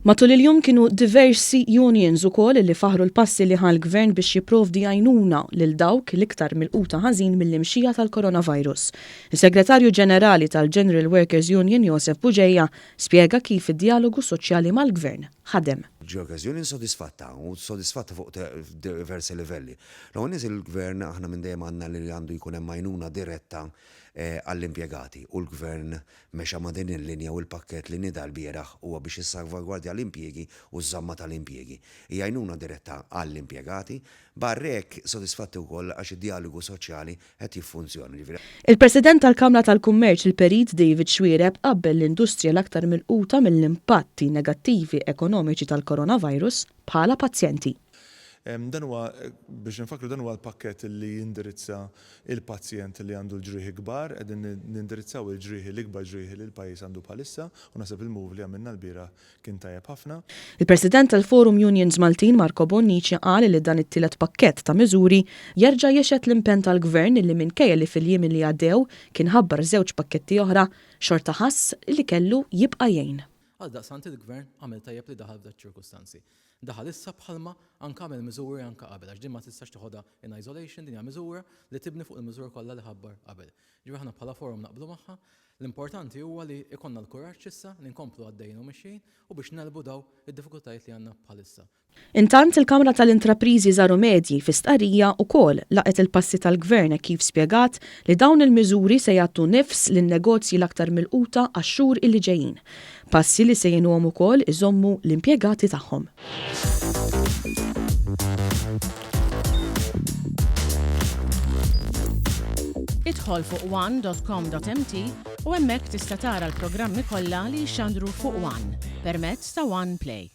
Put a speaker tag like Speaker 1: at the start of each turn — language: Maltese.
Speaker 1: Matul il-jum kienu diversi unions ukoll li faħħru l-passi li ħa l-Gvern biex jipprovdi għajnuna lil dawk l-iktar milquta ħażin mill-imxija tal-coronavirus. Is-Segretarju Ġenerali tal-General Workers Union Josef Bugeja spjega kif id-djalogu soċjali mal-Gvern ħadem.
Speaker 2: Workers Union sodisfatta u sodisfatta fuq diversi livelli. L-ewwel nett il-Gvern aħna minn dejjem għandna li għandu jkun hemm għajnuna diretta għall-impjegati u l-Gvern mexa ma' din il-linja u l-pakkett li nieda lbieraħ huwa biex jissalvagwardja l-impjiegi u ż-żamma tal-impjiegi. Hija għajnuna diretta għall-impjegati. Barra hekk, sodisfatti wkoll għax id-djalogu soċjali qed jiffunzjona, jiġifieri.
Speaker 1: Il-President tal-Kamra tal-Kummerċ, il-Perit David Xuereb qabbel l-industrija l-aktar milquta mill-impatti negattivi ekonomiċi tal-coronavirus bħala pazjenti.
Speaker 3: Dan huwa, biex infakkru, dan huwa l-pakkett li jindirizza il-pazjent li għandu l-ġrieħi kbar, qegħdin nindirizzaw il-ġrieħi, l-ikbar ġrieħi li l-pajjiż għandu bħalissa u naħseb il-move li għamilna lbieraħ kien tajjeb ħafna.
Speaker 1: Il-President tal-Forum Unions Maltin Marco Bonnici qal li dan it-tielet pakkett ta' miżuri jerġa' jixhed l-impenn tal-Gvern li minkejja li fil-jiem li għaddew kien ħabbar żewġ pakketti oħra, xorta ħass li kellu jibqa' jgħin.
Speaker 4: Għaldaqstant il-Gvern għamel tajjeb li daħal f'daċ-ċirkustanzi. Daħal issa bħalma anke għamel miżuri anke qabel għax din ma tistax teħodha in isolation, din hija miżura li tibni fuq il-miżura kollha li ħabbar qabel. Ġifieri aħna bħala forum naqblu magħha. L-importanti huwa li jkollna l-kuraġġ issa li nkomplu għaddejjin u mixjin u biex negħlbu daw id-diffikultajiet li għandna bħalissa.
Speaker 1: Intant, il-Kamra tal-Intrapriżi Żgħar u Medji fi stqarrija ukoll laqgħet il-passi tal-Gvern hekk kif spjegat li dawn il-miżuri se jagħtu nifs lin-negozji l-aktar milquta għax-xhur illi ġejjin. Passi li se jgħinuhom ukoll iżommu l-impjegati tagħhom.
Speaker 5: Idħol fuq one.com.mt u hemmhekk tista' tara l-programmi kollha li jixxandru fuq One permezz ta' One Play.